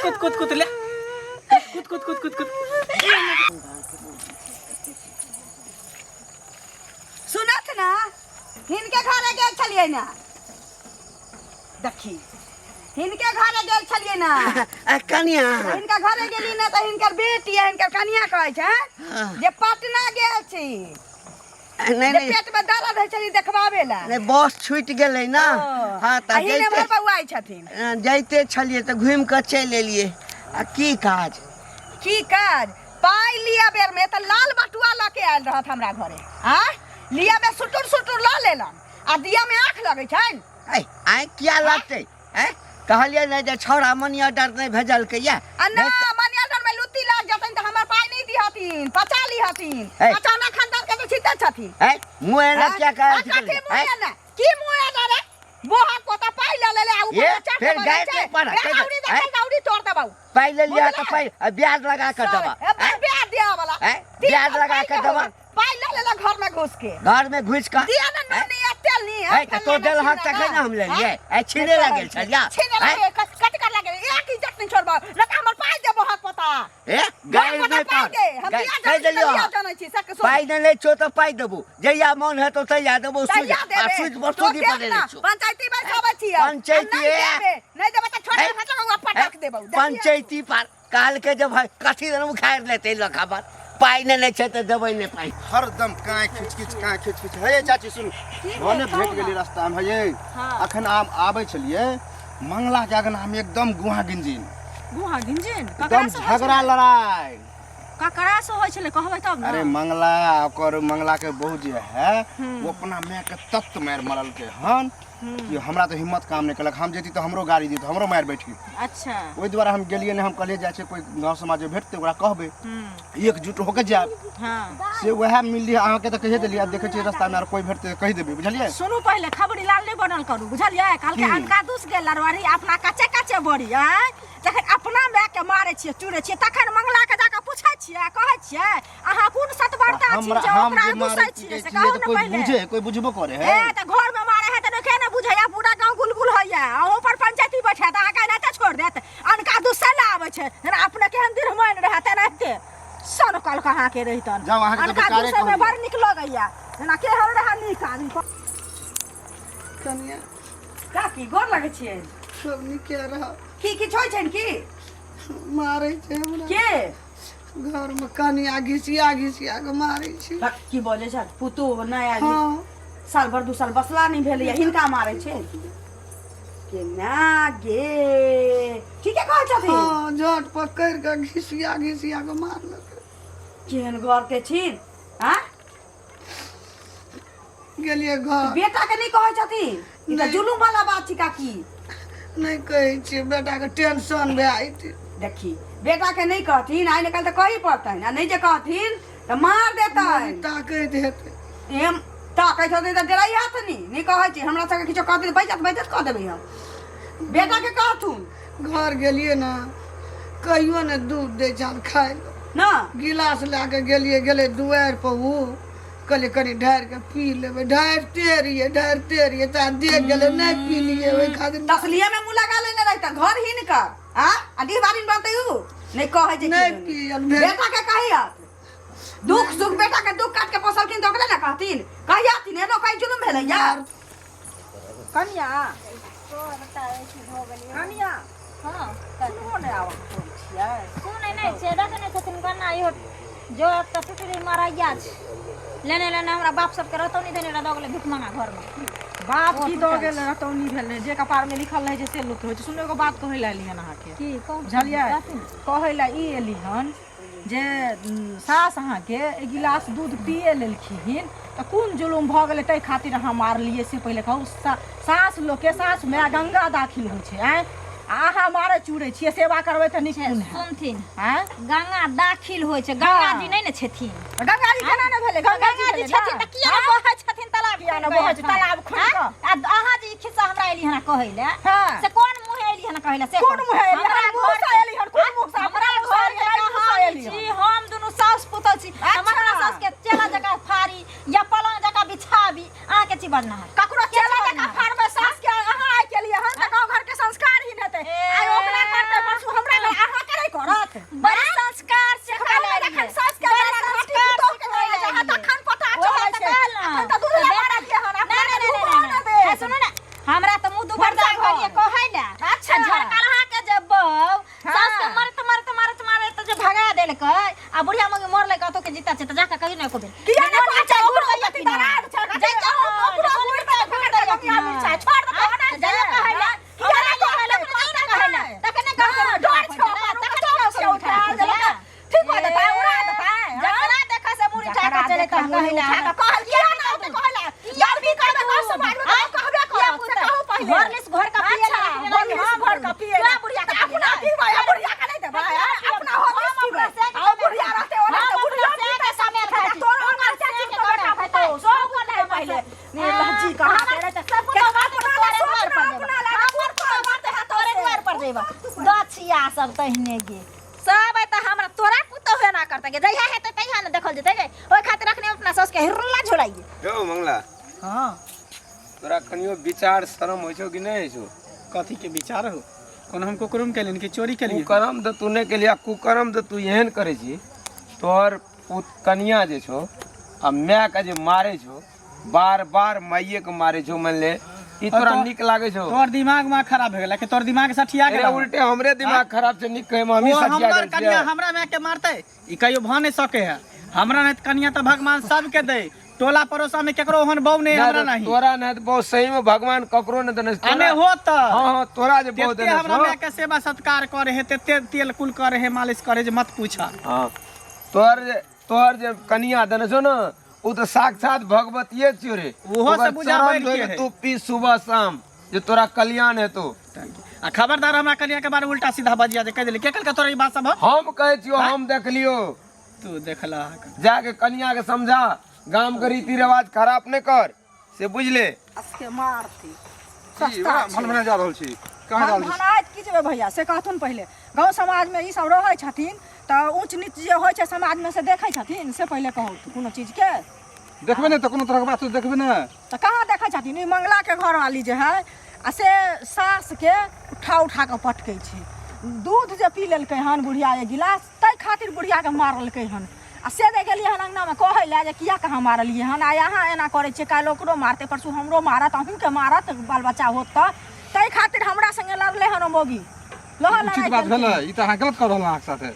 कूद कूद कूद ले कूद कूद कूद कूद कूद। सुनत ना, हिनके घरे गेल छलियै ना, देखी हिनके घरे गेल छलियै ना। आ कनिया हिनका घरे गेली ना तऽ हिनकर बेटी आ हिनकर कनिया कहै छै जे पटना गेल छी। नहीं जे नहीं, पेट में दर्द होइ छली देखबाबे ला। नहीं, बस छूटि गेलै ना। हाँ तऽ आ हिने जैते भर बौआइ छथिन। जाइते छलियै तऽ घुमि कऽ चलि एलियै। आ की काज? की काज? पाइ लिया बेर में तऽ लाल बटुआ लऽ के आयल रहत हमरा घरे। आ लिया में सुटुर सुटुर लऽ लेलन आ दिया में आँख लगै छनि। ऐ आँखि किया लगतै? ऐ कहलियै ने जे छौड़ा मनी ऑर्डर नहि भेजलकै या। आ ना मनी ऑर्डर में लुत्ती लाग जतनि तऽ हमर पाइ नहि दिहथिन, पचा लिहथिन। ऐ। अचानक खानदान के तऽ छिते छथिन। ऐ मुँह एना आँय? किया कहै आ छी? कथी मुँह ऐ? एना? की मुँह एना रे? बोहा पोता पाइ लऽ लेले आ ऊपर ये, से चढ़ फेर के गाय बजै छै। के पर, ए, कहि दे, औरी ऐ? देखै, औरी तोड़ देबौ। पाइ ले लिया तऽ बुझलै? पाइ आ ब्याज लगा कऽ देबा। ए, बड़ ब्याज दिया वाला। ऐ, तीन ब्याज सौ लगा पाइ कऽ के देबा। हो गेल। पाइ लऽ लेला घर में घुस के। घर में घुस कऽ? दिया ना ऐ? नूनी आ तेल नी, ऐ, तऽ तो देलहक तखन ने हम लेलियै। ऐ, छीने लए गेल छलिया। छीने ऐ? लगे, कट कर लगे। एक इज्जत नहीं छोड़बो, न तऽ हमर पाइ दे बोहक पोता। ए, गारि बोहक पोता नहि पाइ पार। दे, हम गारि- बियाह कहि जानै छी, देलियौ तऽ बियाह अहाँ। जानै छी, से सुन। पाइ नहि लै छौ तऽ पाइ देबौ, जहिया मोन हेतौ तहिया देबौ। सूद तहिया आ देबे। सूद पर तो सूदी देख पर ना, लै छौ। पंचायती बैसाबै छियै। पंचायती, आ नहि ए। देबे, नहि देबे तऽ छोड़ि ऐ? के फटक हुआ पटक देबौ। देखिए। पंचायती पर काल के जब है कथी दन उखाड़ि लेतै लोक खबर। पाइ नहि लै छै तऽ देबै नहि पाइ। हरदम काँय खिच खिच काँय खिच खिच। हे चाची सुनू, भने भेट गेली रास्तामे। हे अखन आम आबै छलियै मंगला के अगना में एकदम गुहा गिंजिन। गुहा गिंजिन? एकदम ककरा से होइ झगड़ा छलै? लड़ाई। ककरा से होइ छलै कहबै तब ने। अरे मंगला ओकर मंगला के बहू जे है वो अपना माय के तत्व मारि मरलकै हन कि हमरा तऽ हिम्मत काम नहि केलक। हम जैती तऽ हमरो गाड़ी दित, हमरो मारि बैठी। अच्छा। ओहि दुआरे हम गेलियै नहि। हम कहलियै जाइ छै कोइ गाँव समाज जे भेटतै ओकरा कहबै, एकजुट होके जायब। से वएह मिलली अहाँके तऽ कहिए देलियै। आब देखै छियै रास्तामे आर कोइ भेटतै तऽ कहि देबै, बुझलियै? सुनू, पहिले खबरी लाल नहि बनल करू, बुझलियै? कहलकै की? अनका दुस गेल लड़वारी अपना कच्चे कच्चे बड़ी। आँय, जखन अपना माय के मारै छियै चूरै छियै तखन मंगला के जाके पूछै छियै, कहै छियै अहाँ कोन सतबरता छी हमरा जे हम ओकरा जे दुसै मारै छियै पीटै से छियै कहू तऽ ने कोइ पहिले। बुझे कोइ बुझबो करे ए है? तऽ घर में मारे है तऽ नखे ने बुझैया, पूरा गाँव गुलगुल होइया। अहूँ पर पंचायती बैठा तऽ अहाँके एनाहिते छोड़ि देत? अनका दुसै लए आबै छै जेना अपने केहन दिरमैन रहए तेनाहिते सन कल कहाँ के रहितन। जाउ, अहाँके तऽ अनका बेकारे दुसै में कहलियै। बड़ नीक लगैया जेना केहन रहए नीक आदमी। कनिया काकी गोर लगै छियै। सब नीके रह। की किछु होइ छनि की? मारै छै हमरा। के? घर में कनिया घिसिया घिसिया के मारै छै। बक, की बजै छ पुतोह नहि आयल। हाँ। साल भर दू साल बसला नहि भेलैया हिनका मारै छै केना गे? ठीके कहै छथिन। हाँ, झट पकड़ि के घिसिया घिसिया के मारलक। केहन घर के छिन आ गेलियै घर। बेटा के नहि कहै छथिन? ई तऽ नहि। जुलुम वाला बात छी काकी। नहि कहै छियै, बेटा के टेंशन भए जेतै। देखी बेटा के नहि कहथिन, आइ ने काल्हि तऽ कही पड़तनि। आ नहि जे कहथिन तऽ मार देतनि। ताकैत हेतै। एम ताकैत हेतै तऽ डराइ हत नी। नहि कहै छी, हमरा सबके किछो कहथिन तऽ बैजत बैजत कऽ देबै हम। बेटा के कहथुन। घर गेलियै ने कहियो ने दूध दै छल खाइ लए। ना। गिलास लए कऽ गेलियै, गेलै दुआरि पर ओ, कहलियै कनि ढारि कऽ पी लेबै। ढारिते रहियै, ढारिते रहियै, ता देख गेलै, नहि पीलियै ओहि खातिर। तसलिए में मुँह लगा लेने रहितन घर हिनकर। आ आ डिहबारिन बनतै उ नहि कहै छै। नहि किदन। पियल भेल। बेटा के कहियत दुख सुख, बेटा के दुख काट के पोसलखिन तऽ ओकरे ने कहथिन, कहियथिन। एनो कहीं जुलुम भेलै यार। कनिया, कनिया। हाँ। सुनबो नहि आबऽ फोन छियै। सुनै नहि छियै, देखै नहि छथिन केना इहो जो तऽ टुटरी मरैया छै। लेने लेने हमरा बाप सबके रतौनी देने रह, दऽ गेलै भीख मांगा घरमे। बाप ओ की दऽ टूटल गेल छै। रतौनी भेल नहि, जे कपारमे लिखल रहै छै से लोकके होइ छै। सुनू, एगो बात कहै लए एली हन अहाँके। की कहू? बुझलियै? कहथिन। कहै लए ई एली हन जे सास अहाँके एक गिलास दूध पिए लेलखिन तऽ कोन जुलुम भऽ गेलै ताहि खातिर अहाँ मारलियै से पहिले कहू। सास लोकके सास माय गंगा दाखिल होइ छै। आँय, आ अहाँ मारै चूरै छियै, सेवा करबै तऽ नीक कोन हैत? सुनथिन। आँय? गंगा दाखिल होइ छै, गंगा जी नहि ने छथिन। गंगा जी केना नहि भेलै? गंगा जी गंगा जी भेलै छथिन ने? तऽ किया ने बहै छथिन तालाब किया ने खुनि कऽ बहै छै एखन? तालाब खुनि कऽ? आँय? आ अहाँ जे ई खिस्सा हमरा एली हन कहै लए हाँ। से कोन मुँहे एली हन कहै लए से कोन कहू? मुँहे एली हन? हमरा मुँह घर से एली हन, कोन मुँह से? हमरा अपना मुँह से घर एली के हन, मुँह से कहानी एली हन। छी, हम दुनू साउस पुतोह छी। हम अच्छा। अपना साउस के चेला जकाँ फाड़ी या पलंग जकाँ बिछाबी, अहाँ के छी बजना है? ककरो के चेला छी जकाँ बजना है? फाड़बै सास के अहाँ आइ के लिए हन तऽ गाँव घर के संस्कार ही हेतै। ए। आइ ओकरा करतै, परसू हमरा घर। छै। बड़ा संस्कार सिखबै रखन संस्कार संस्कार सिखबै सिखबै तखन पता ओहे चलै तऽ छै। कहलहुँ। अखन तऽ दूध लए मारलियै हन, नहि, अपना नहि, दूध नहि, ने नहि, दे। नहि। सुनू ने, हमरा तऽ मुँह दुबर भनसा जा गेलियै घर। कहै लए। अच्छा। आ झड़कलहा के जे बौ सास के मारैत मारैत मारैत मारैत जे भगा देलकै आ बुढ़िया मौगी मरलै, कतौ के जीता छै तऽ जाके कहियो ने एको बेर। किया नहि नून कहै छै? मिरचाइ ओकरो गुड़ दैया कथी कि नहि? दरार छै, कथी जाइ जाउ, ओकरो नून गुड़ मिरचाइ दैया, गुड़ दैया कि लौंगिया नहि? मिरचाइ, छोड़ दे तहन आ, जाइयो कहै लए। किया हमरा नहि कहै लए, कहतै? अपने जाउ ने कहै लए। तखने कहतै, हँ, डर छौ, तखने अपन कहतै, ओकरो उठा उठा देलकै। ठीक हो जेतै, उड़ा देतै। जकरा देखै से मुड़ी उठा जकरा कऽ चले देखै तऽ मुड़ी कहै लए। उठा कऽ कहल, किया नहि होतै कहै लए? गलती करबै गाँव समाजमे तऽ कहबे करत, से कहू पहिले। घरलिस घर का पिए अच्छा, घरलिस घर का पिए क्या बुढ़िया के तऽ अपना पीबै, आ बुढ़िया के नहि देबै, आ अपना हॉर्लिक्स पीबै। आ बुढ़िया रहतै ओना तऽ बुढ़िया पीतै, सब खेतै, तोरो ओना चाची के बेटा पुतोहु, सब बोलतै पहिले। निर्लज्जी कहाँ के रहतै? केना अपना लए सोच ना, अपना लए ना, कोन कोन बात है तोरे दुआर पर जेबा दछिया सब तहिने गे सब तऽ हमरा तोरा पुतोहु एना करतै गे, जहिया हेतै तहिया ने देखल जेतै गे। ओहि खातिर अखने अपना साउस के हिर्ला झोलाइए। यौ मंगला। हाँ। तोरा कनियो विचार शरम होइ छौ कि नहि होइ छौ? कथी के विचार हो? कोनो हम कुकर्म केलियन कि चोरी केलियन? कुकर्म तऽ तू नहि केलियै, कुकर्म तऽ तू एहन करै छी, तोहर पुत कनिया जे छौ आ मायके जे मारै छौ, बार बार माइये के मारै छौ, मानि ले ई तोरा नीक लागै छौ? तोहर दिमाग माँ खराब भए गेल कि तोहर दिमाग सठिया गेल? अरे उल्टे हमरे दिमाग खराब छै, नीक कहै मे हमही ओ सठिया हमर गेल कनिया छियै। हमरा माय के मारतै ई कहियो भऽ नहि सकै है। हमरा नहि तऽ कनिया तऽ भगवान सबके दै, टोला पड़ोसा में केकरो ओहन बहू नहीं, हमरा नहीं। तोरा नहीं तो बहुत सही में भगवान ककरो नहीं देने। अने हो त हाँ हाँ, तोरा जे बहुत तेते देने हमरा छौ। माय के सेवा सत्कार करे है, तेते तेल कुल करे है, मालिश करे जे मत पूछा। हाँ, तोहर जे कनिया देने छौ ना, उ तो साक्षात भगवतीये छियो रे। ओहो से ओकर बुझा चरण बढ़ि धोइ के के है। तू पी सुबह शाम, जे तोरा कल्याण हेतो। आ खबरदार हमरा कनिया के बारे में उल्टा सीधा बजिया जे कह देली के कल तोरा ई बात सब हो? हम कहै छियो, हम देखलियो। तू देखला? जाके कनिया के समझा, गाम के रीति रिवाज खराब नहीं कर, से बुझले। के मारती। की भन भना जा रहल छी? कहाँ जा रहल छी? भनाइत की जेबै भैया, से कहथुन पहिले। गाँव समाजमे ई सब रहै छथिन तऽ ऊँच नीच जे होइ छै समाजमे से देखै छथिन, से पहिले कहू तू कोनो चीजके। देखबै नहि तऽ कोनो तरहके बात तऽ देखबै ने। तऽ कहाँ देखै छथिन? ई मंगलाके घरवाली जे है आ से सासके उठा उठा कऽ पटकै छै। दूध जे पी लेलकै हन बुढ़िया एक गिलास, ताहि खातिर बुढ़ियाके मारलकै हन। आ से जे गेलियै हन अङ्गनामे कहै लए जे किया कहाँ मारलियै हन, आ अहाँ एना करै छियै, काल्हि ओकरो मारतै, परसू हमरो मारत, अहूँके मारत, बाल बच्चा होत तऽ ताहि खातिर हमरा संगे लड़लै हन ओ मौगी। लहर उचित लड़ाइ बात केलकै। भेलै ई तऽ अहाँ गलत कऽ रहल अहाँके साथे।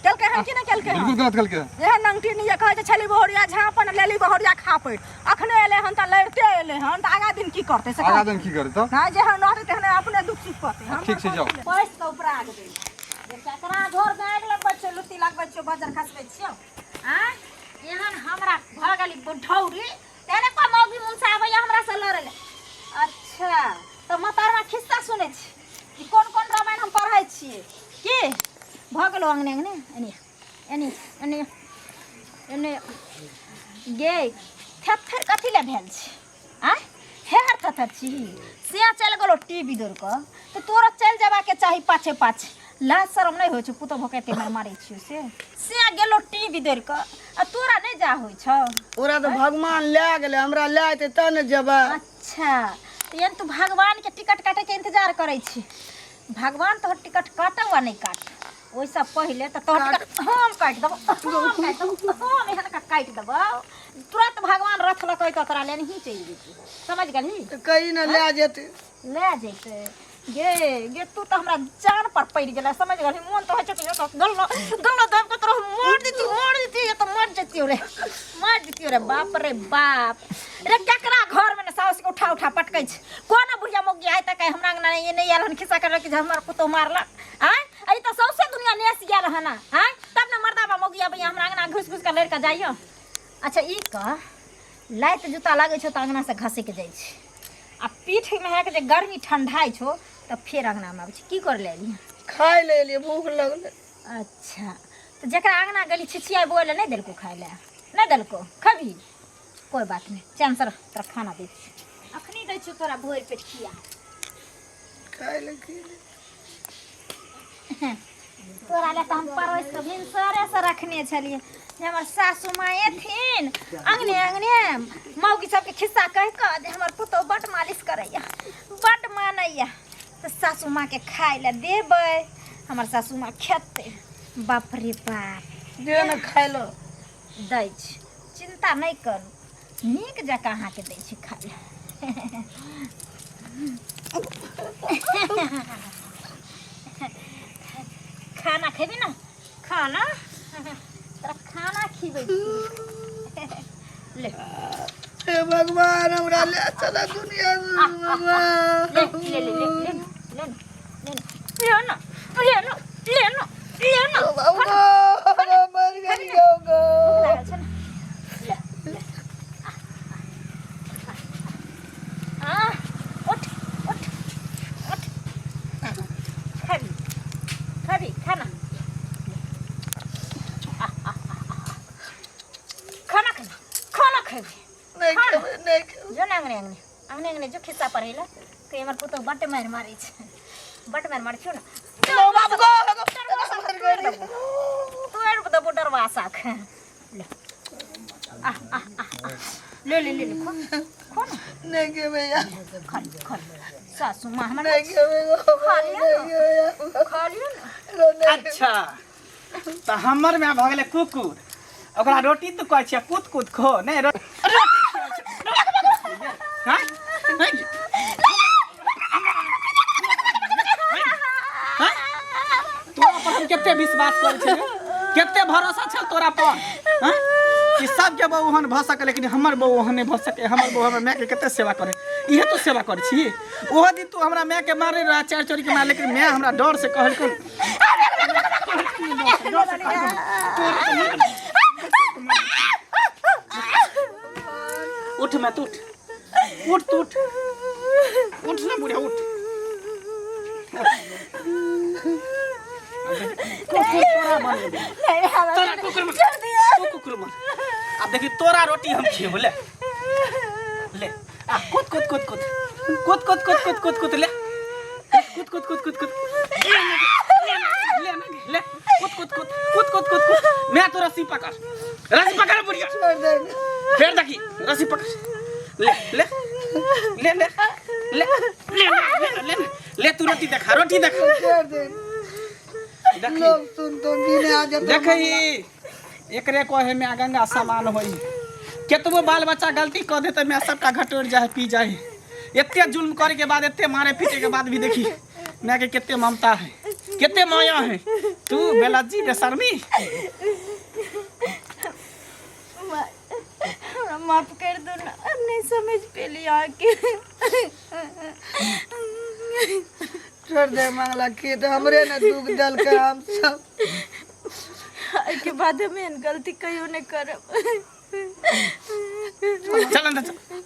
केलकै हन कि नहि केलकै बिल्कुल हन? गलत केलकै। एहन नंगटी नहीं कहै छै छली बहुरिया झाँपन लेली बहुरिया खापैत। अखने एलै हन तऽ लड़िते एलै हन, तऽ आगाँ दिन की करतै से आगा कहू। दिन की करै तऽ? नहि, जेहन रहतै तेहने अपने दुख सुख करतै। हमर ठीक छै, जाउ। पैस के उपराग दै केकरा घर दागि लगबै छियौ, लुत्ती लगबै छियौ, बजर खसबै छियौ। आँय, एहन हमरा भऽ गेली बुढ़ौरी तेहने कोइ मौगी मुनसा आबैया हमरा से लड़ै लए। अच्छा तऽ मतारमा खिस्सा सुनै छी कि कोन कोन रामायण हम पढ़ै छियै की भऽ गेलौ? अङ्गने अङ्गने एने एने एने एने गे, थेथर कथी लए भेल छै? आँय, हेहर थेथर छी से चलि गेलौ टीवी दौड़ कऽ, तऽ तोरा चलि जेबाके चाही पाछे पाछे। लाज शरम नहि होइ छौ? पुतोह भऽ कऽ एते मारि मारै छियौ से से गेलौ टीवी दौड़ कऽ आ तोरा नहि जा होइ छौ? ओकरा तऽ भगवान लए गेलै, हमरा लए जेतै तब ने जेबै। अच्छा, तऽ यानी तू भगवानके टिकट काटैके इंतजार करै छी। भगवान तोहर टिकट काटौ वा नहि काट, ओहिसँ पहिले तऽ तोहर टिकट हम काटि देबौ, हम काटि देबौ, हम एहन कऽ काटि देबौ, तुरंत भगवान रथ लऽ कऽ तोरा लेनही चलि जेतै। समझ गेलही? तऽ कही ने लए जेतै। लए जेतै। गे गे, तू तऽ हमरा जान पर पड़ि गेलै, समझ गेलही? मोन तऽ होइ छै कि गल्लो गल्लो दाबि कऽ तोरा मार देती, मार देती, या तऽ मर जतियौ रे, मर जतियौ रे। बाप रे बाप रे, केकरा घरमे ने साउस के उठा उठा पटकै छै? कोन बुढ़िया मौगी आइ तक हमरा अंगना ये नहि आयल हन खिस्सा करलक कि जे हमर पुतोह मारलक? आँय, ई तऽ सौंसे दुनिया नेस गेल हन। आँय, तब ने मर्दाबा मौगी अबैया हमरा अंगना घुसि घुसि कऽ लड़ि कऽ जाइयो। अच्छा ई कह, लाइत जूता लागै छौ तऽ अंगनासँ घसकि जाइ छै आ पीठमे है जे गर्मी ठंडाइ छौ तऽ फेर अंगनामे आबै छै। की कर ले एलियै? खाय लए एलियै, भूख लगलै। अच्छा, तऽ जकरा अंगना गेली छिछिया बोए लए, नहि देलको खाय लए? नहि देलको? खबही, कोइ बात नहि, चैन से रह, तोरा खाना दै छियौ, अखनी दै छियौ तोरा भरि पेट खिया। खाय लए की? तोरा लए तऽ हम परोसि कऽ भिनसरेसँ रखने छलियै जे हमर सासू माँ एथिन, अङ्गने अङ्गने मौगी सबके खिस्सा कहि कऽ जे हमर पुतहु बड्ड मालिश करैया, बड्ड मानैया, तऽ सासू माँके खाय लए देबै, हमर सासू माँ खेतै। बाप रे बाप। दे ने खाय लो। दै छी, चिंता नहि करू, नीक जकाँ अहाँके दै छी खाय लए। खाना खेबी ना? खाना तोरा खाना खिबै छी। ले। हे भगवान, हमरा ले चला दुनिया से भगवान। ले ले ले ले ले ले ले ले ना, ले ना, ले ना, ले ना। भगवान, मर गेलियौ गो। भूख लागल छै ने? ले ले, आ उठ उठ उठ, खाबी खाबी खाना, खाना खाना खाना खेबी? नहि खेबै, नहि खेबै। जो ने अंगने अंगने अंगने अंगने जो, खिस्सा पढ़ै ला कि हमर पुतोह बड्ड मारि मारै छै, बड्ड मारि मारै छौ ने। बाप गो, तोड़ि देबो डरवा साख। ले आ आ आ आ, ले ले ले ले, खो खो ने। नहि खेबै यार। खा ले, खा ले सासू माँ हमर। नहि खेबै गो। खा लिअ नहि ने। खेबै। खा लिअ ने। अच्छा, तऽ हमर माय भऽ गेलै कुकुर, ओकरा रोटी तऽ कहै छियै कूद कूद खो, नहि रोटी हाँ? हैं? हैं? तोरा पर हम कते विश्वास करै छियै, कते भरोसा छल तोरा पर, हैं? कि सबके बहू ओहन भऽ सके, लेकिन हमर बहू ओहन नहि भऽ सके। हमर बहू हमर मायके कते सेवा करे, इहे तो सेवा करै छी। ओहो दिन तू हमरा मायके मारे रहा, चारि चोरी के मार, लेकिन माय हमरा डर से कहलकन, डर से कहलकन, उठ मैं, तू उठ उठ, तू उठ उठ ना बुढ़िया, उठ। कुकुर तोरा बनेबै, तोरा कुकुर बन, तू कुकुर बन। आब देखी, तोरा रोटी हम खियेबो। ले ले, आ कूद कूद कूद कूद कूद कूद कूद कूद कूद कूद, ले कूद कूद कूद कूद कूद, ले ले ले ले, कूद कूद कूद कूद कूद कूद कूद। मैं तो रस्सी पकड़, रस्सी पकड़ बुढ़िया। छोड़ दे। फिर देखी, रस्सी पकड़, ले ले ले ले ले ले ले ले ले, तू रोटी देखा, रोटी देखा। छोड़ दे। देखी। लोग सुन तो गिने आ जतो। देखही, एकरे कहे में गंगा समान होई। केतबो बाल बच्चा गलती कऽ दे तऽ मैं सबटा घटोर जाए, पी जाए। एते जुल्म करे के बाद, एते मारे पीटे के बाद भी देखी मैं के केते ममता है, केते माया है। तू बेलज्जी बेशर्मी। हमरा माफ कर दो ना, हम नहीं समझ पेली आके। छोड़ दे मंगला, खेत हमरे ने दुख देलकै हम सब। एहिके बाद हम एहन गलती कहियो नहीं करब। चल अंदर चल।